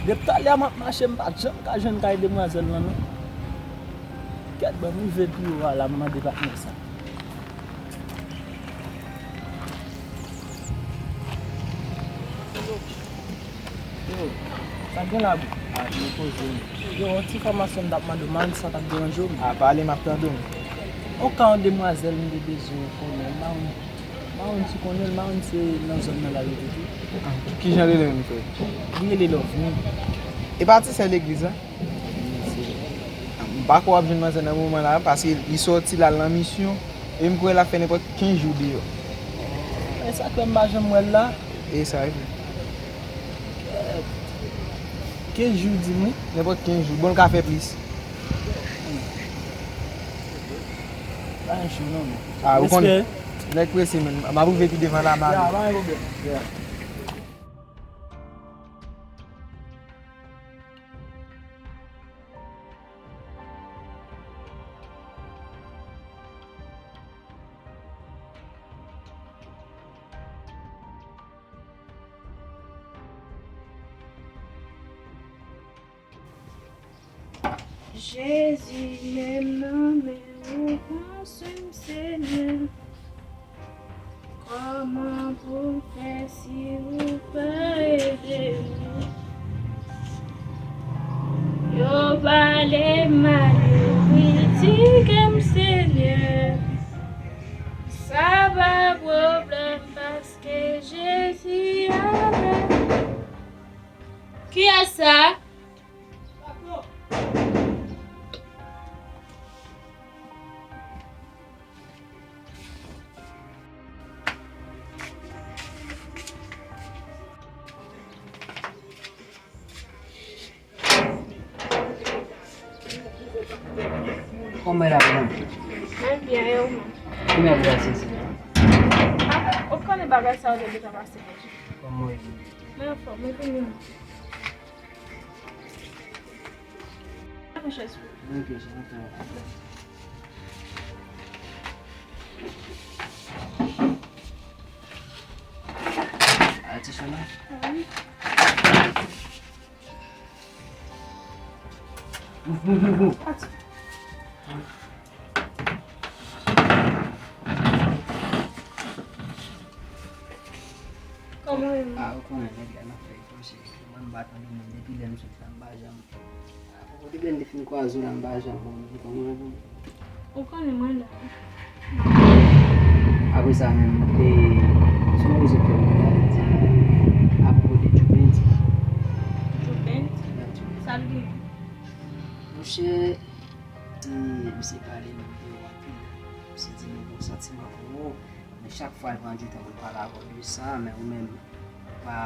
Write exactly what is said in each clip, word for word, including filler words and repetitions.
Depi talè a m ap mache, m pa t janm ka jwenn kay demwazèl lan non. Kèt, ban m rive pi wo a la, m mande patnè sa. Yo, sa gen la bro? A, nou poze wi. Yo, yon ti enfòmasyon m t ap mande w man, si sa t ap deranje w. A, pale, m ap tande w. Yon ka yon demwazèl m te bezwen konnen, m pa konn, m pa konn si w konnen l, m pa konn si se nan zòn nan l rete tou. A, kijan li rele menm frè? Li rele Lovni. E pa ti sè legliz la? M pa kwè w ap jwenn manzè nan moman la, paske li sòti l al nan misyon, e m kwè l ap fè nenpòt kenz jou deyò. E sa k fè m pa janm wè l la? E sa, wi. Kenz jou, di m wi. Nenpòt kenz jou. Bon, l ka fè plis. Pa gen cho non, men. A, ou konn, nèg prese, men. M ap rive pi devan la, m ale. Ya, pa gen pwoblèm. Ya. Jezi, menm nan men ou pran swen m, Senyè. Kòman pou m fè si ou pa ede m? Yo pale mal, yo kritike m, Senyè. Sa pa pwoblèm paske Jezi avè m. Kiyès sa? Kòman w ye la, madanm? Mwen byen, e ou menm? Kounya pou w al sezi la? Ou konnen bagay sa yo te deja pase deja. Kòman w ye? Mwen anfòm, mwen vini. Mwen chèz pou ou. Ok, chèz la. Atis la. Wi. Bouf, bouf, bouf, bouf. Atis. Kòman w ye? A, ou konnen nèg la nan fèy fò cheri. Mwen m pa tande moun depi lè m sot la, m pa janm. Apre kote Blen te fin kwaze w la, m pa janm wè w, ou konprann? Ou konnen mwen la. Apre sa menm, e, se yon rezon fè mwen ta vle di apwopo de Djoubens. Djoubens? Sa l genyen? Monchè, e, misye pale m de ou anpil. Misye di m li gen yon santiman pou ou. Men chak fwa l pran di tan pou l pale avè w de sa, men ou menm, ou pa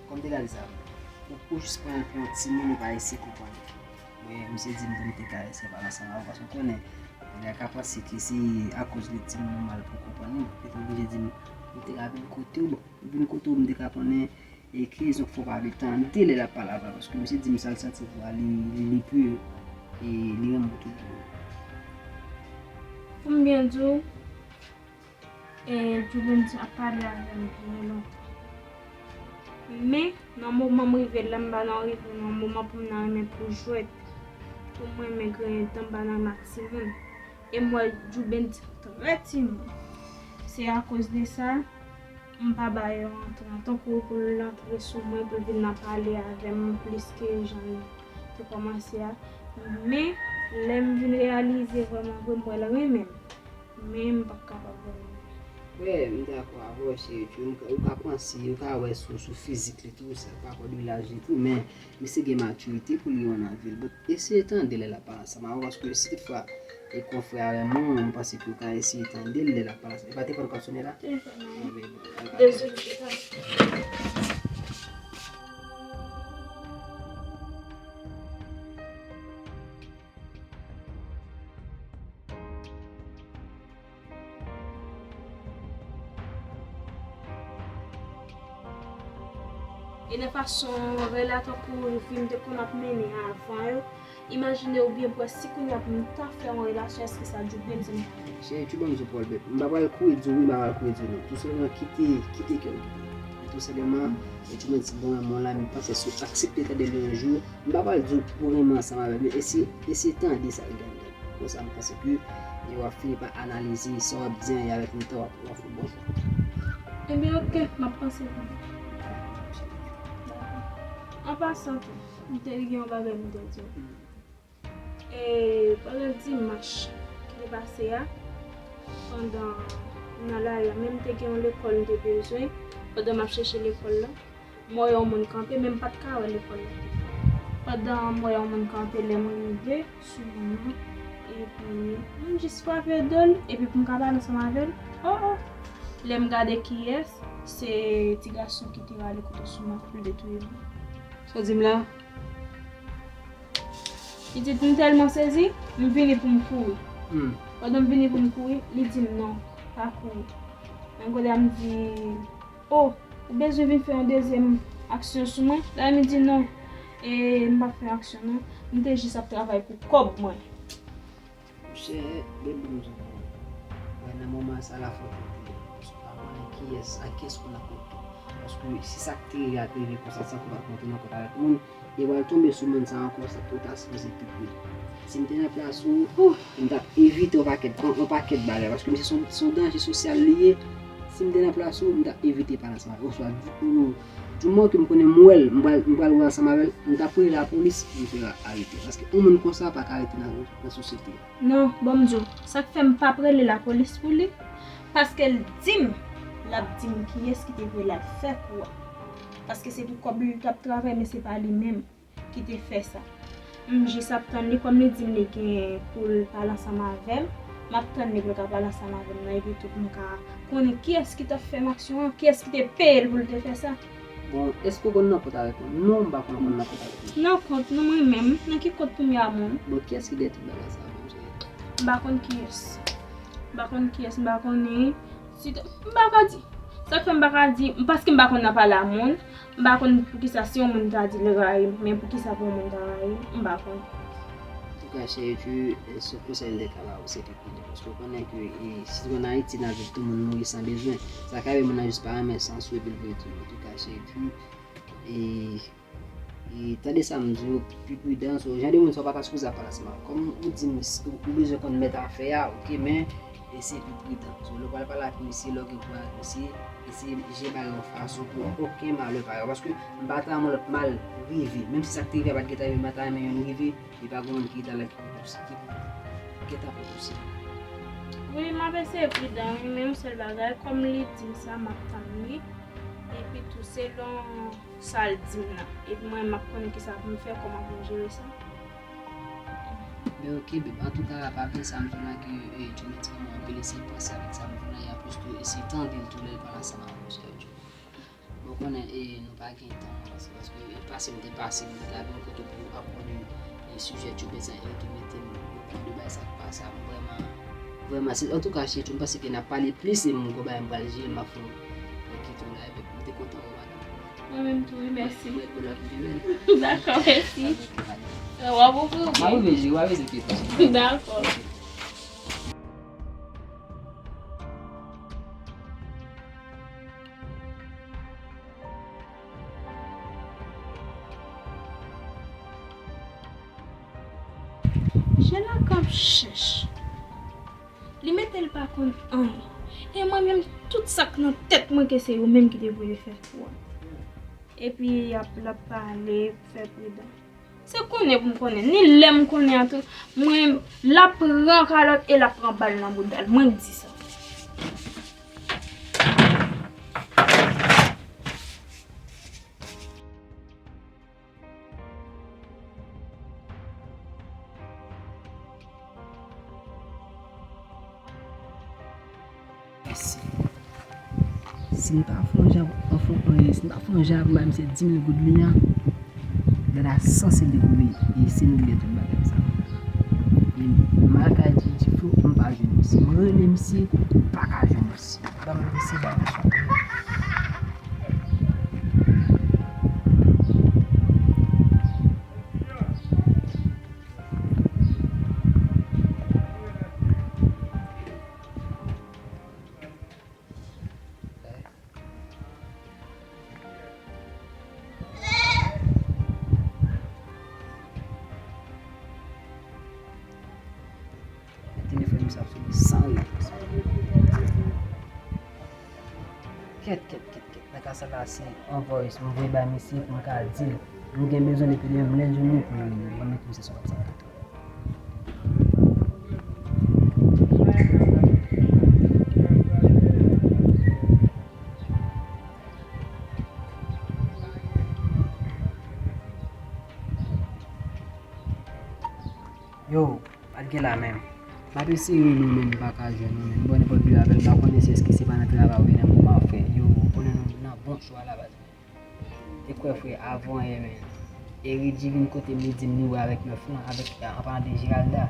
Kòm te gade sa, ou, ou jis pran l pou yon timoun, ou pa eseye konprann li. Men misye di m pou m te ka eseye pale ansanm avè w, paske w konnen, nèg la ka panse ke se akoz li timoun ou mal pou konprann li, li te oblije di m pou m te ka vin kote w, bon, vin kote w, m te ka konnen, e ki rezon k fè w pa vle tande lè l ap pale avè w, paske misye di m sa l santi pou a, li, li, li pi, e li renmen w tou. Pou m byen di w, E, Djoubens ap pale avè m byen lontan. Men, nan moman m rive la, m pa nan rive nan moman pou m nan renmen pou jwèt, pou m renmen griyen dan m pa nan renmen ak timoun. E m wè Djoubens trè timoun. Se akoz de sa, m pa ba yo antre antankou pou l antre sou mwen, pou l vin nan pale avè m plis ke jan l te kòmanse a. Men, lè m vin reyalize vrèman vre, m wè l renmen m. Men m p ap kapab wè moun. Wè, m dakò avè w, cheri, ou ka, ou ka panse, ou ka wè sou, sou fizik li tou, sa pa kò de laj li tou, men misye gen matirite pou li yon nan vi l. But, eseye tande lè l ap pale ansanm avè w, paske si toutfwa e konfrè avè mwen, mwen panse ke ou ka eseye tande l lè l ap pale ansanm. E pa telefòn k ap sone la? Telefòn nan. Dezole, telefòn. E nan fason rela tankou fi m te konn ap mennen avan yo, imajine w byen pou wè si kounye a pou m ta fè yon relasyon, èske sa djouble m si m ta fè? Cheri, tu ban m sou pwòl bèt. M pa pral kouri di w wi, m pa pral kouri di w non. Tou sèlman kite, kite kè w kite. Sèlman, e tou mwen di, bon, mwen la, m panse si w aksepte tande li yon jou, m pa pral di w pou renmen ansanm avè l, men eseye, eseye tande sa l gen anndan. Konsa, m panse ke e w ap fini pa analize sa w ap di an, e avèk letan, w ap, w ap fè bon chwa. Ebyen, oke, m ap panse pou li. An pasan tou, m te gen yon bagay m te di w. E pandan dimanch ki te pase a, pandan m nan lari a, men m te gen yon lekòl m te bezwen, pandan m ap chèche lekòl la, m wè yon moun kanpe, men m pa t ka wè lekòl la. Pandan m wè yon moun kanpe, lè m rive sou moun nan, epi m jis frape do l, epi pou m ka pale ansanm avè l, oh, oh! Lè m gade kiyès, se ti gason ki te rale kouto sou mwen pou l te touye mwen. Sa w di m la? Li di, m tèlman sezi, m vini pou m kouri. Hmm. Pandan m vini pou m kouri, li di m non, pa kouri. Men kounye a m di, oh, ou bezwen vin fè yon dezyèm aksyon sou mwen? La, li di non, e m p ap fè aksyon non. M te jis ap travay pou kòb mwen. Monchè, men ban m di w bagay. Wè, nan moman sa, lafront ou te ye. Paske w pa konnen kiyès, ak kiyès ou nan kont tou. Paske si sa k te rive a te rive konsa, san ke w pa t monte nan kont avèk moun, e w al tonbe sou moun sa ankò, sa tou ta sipoze pi pridan. Si m te nan plas ou, m t ap evite yon pakèt, yon, yon pakèt bagay. Paske misye se yon, se yon danje sosyal li ye. Si m te nan plas ou, m t ap evite pale ansanm avè l. Oswa, di, ou, di moman ke m konnen m wè l, m pral, m pral wè ansanm avè l, m t ap rele lapolis pou m fè l arete. Paske yon moun konsa pa ka rete nan, nan sosyete a. Non, ban m di w, sa k fè m p ap rele lapolis pou li, paske l di m, l ap di m kiyès ki te voye l al fè kou a. Paske se pou kòb li l t ap travay, men se pa li menm ki te fè sa. M jis ap tann li, kòm li di m li gen pou l pale ansanm avè m, m ap tann li pou l ka pale ansanm avè m nan, epi tou pou m ka konnen kiyès ki t ap fè m aksyon an, kiyès ki te peye l pou l te fè sa. Bon, èske w konn nan kont avèk moun? Non, m pa konn konn nan kont avèk moun. Nan kont, non, mwen menm. Nan ki kont pou m ye a moun? Bon, kiyès ki dèyè tout bagay sa a menm, cheri? M pa konn kiyès. M pa konn kiyès, m pa konnen. Si te, m pa ka di. Sa k fè m pa ka di, paske m pa konn nan pale a moun. M pa konn poukisa si yon moun ta di l rayi m, men poukisa pou yon moun ta rayi m, m pa konn. Antouka, cheri, tu, e, se konsèy m te ka ba w, se ke Paske w konnen ke, e, sitou ann Ayiti, nan vil, tout moun mouri san bezwen. Sa ka rive moun nan jis pa renmen sans ou epi l voye touye w. Antouka, cheri, e, e, tande sa m di w, pi pridan, so, jan de moun sa w pa ta sipoze ap pale ansanm avè l. Kòm ou di m, ou, ou bezwen konn mèt afè a, oke, men eseye pi pridan. So, lè w pral pale ak misye, lè w gen pou pale ak misye, eseye jere bagay yo yon fason pou okenn malè pa rive w. Paske m pa ta renmen yon lòt mal rive. Menm si sa k te rive a pa t gentan rive, m pa ta renmen youn rive. Li pa gen moun ki gentan la ki pou, ki pou gentan pou posib. Wi, m ap eseye pridan, wi, men yon sèl bagay, kòm li di m sa, m ap tann li. Epi tou, selon sa l di m nan. Epi mwen, m ap konnen kisa pou m fè, kòman pou m jere sa. Men oke, babe. Antouka, pa bliye sa m di w la ke, e, Djoumet ti manman anpil, eseye panse avèk sa m di w la, e anplis tou, eseye tande l tou lè l pale ansanm avè w, cheri Djoumet. Bon, konnen, e, nou pa gen tan, paske, paske, e, pase m te pase, m te ta vin kote pou aprann, e, sijè Tchoubè sa, e, ki mete m okouran de bagay sa k pase a. Vrèman, vrèman, se, antouka, cheri, m panse ke n ap pale plis, e m gon bagay m pral jere, m ap fè w, e, kite w la, epi m te kontan wè w, madanm. Mwen menm tou, wi, mèsi. Mwen, mwen, mwen, mwen, mwen. Dakò, mèsi. W ap ouvri ou byen? M ap ouvri je, w ap vin kite. Dakò. Je la k ap chèch. Li mete l pa konn anyen. E mwen menm, tout sa k nan tèt mwen ke se yo menm ki te voye fè kou a. Epi y ap, l ap pale, fè pridan. Se konnen pou m konnen. Ni lè m konnen an tou, mwen, l ap pran kalòt e l ap pran bal nan bouda l. Mwen k di sa. Mèsi. Si m ta fè yon jan, anfen, si m ta fè yon jan pou bay misye di mil goud li an, gad a sanse li pou li, e se nou ki gen tout bagay sa. E m al kay Djidji Flo, m pa jwenn misye. M rele misye, m pa ka jwenn misye. Ban m misye, ban m misye. Sa la se yon voice mwen voye bay misye pou m ka di l. M gen bezwen l epi demen m lè l jwenn li pou l rele m. Mwen mete misye sou WhatsApp tou. Yo, pa t gen la menm. M ap eseye rele w, men m pa ka jwenn ou, men m bò nenpòt de avè l, m pa konnen si èske se pa nan travay oubyen nan moman fè. Yo, ou konnen nou nan bon cho a la baz. Te kwè frè avan yè, men. Eridji vin kote m, li di m li wè avèk mèf lan, avèk, an palan de Geralda.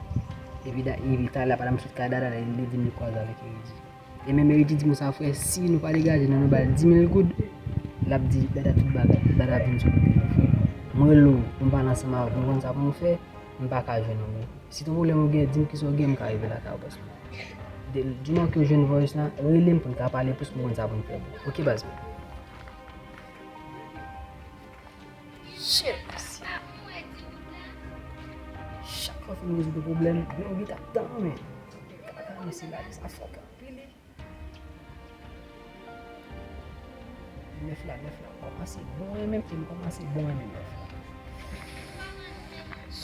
Epi da, epi talè, pandan m sot kay Dada la, li di m li kwaze avèk Eridji. E menm Eridji di m sa, frè, si nou pa degaje nou, nou ba l di mil goud, l ap di Dada tout bagay. Dada vin sou kote nou, frè. Mwen rele w pou m pale ansanm avè w, pou m konn sa pou nou fè, m pa ka jwenn ou. Si ton pwoblèm ou gen, di m kisa w gen, m ka rive lakay ou, baz. De, di moman ke w jwenn voice lan, rele m pou n ka pale plis, pou m konn sa pou n fè. Oke, baz mwen. Shit, mesye. Chak fwa fin rezoud yon pwoblèm, yon vit ap tan, men. Kaka, mesye, la, sa fòk anpil, wi. Nèf la, nèf la, m kòmanse bon renmen, m kòmanse bon renmen nèf la.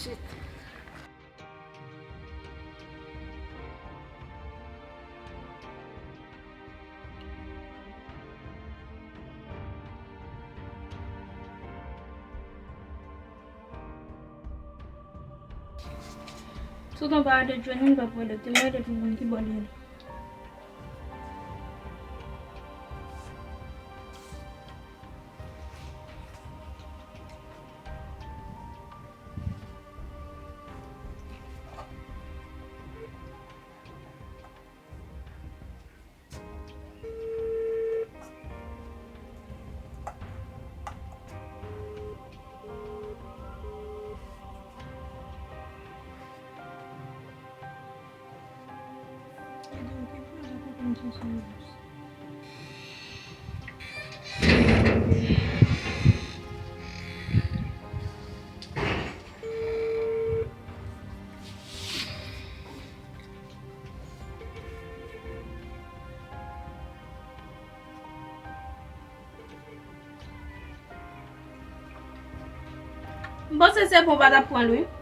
Shit. Si w gen pa de jwenn moun pa pwale, te mwen de pou moun ki bò li ye. M panse se bon pa t ap pran l wi.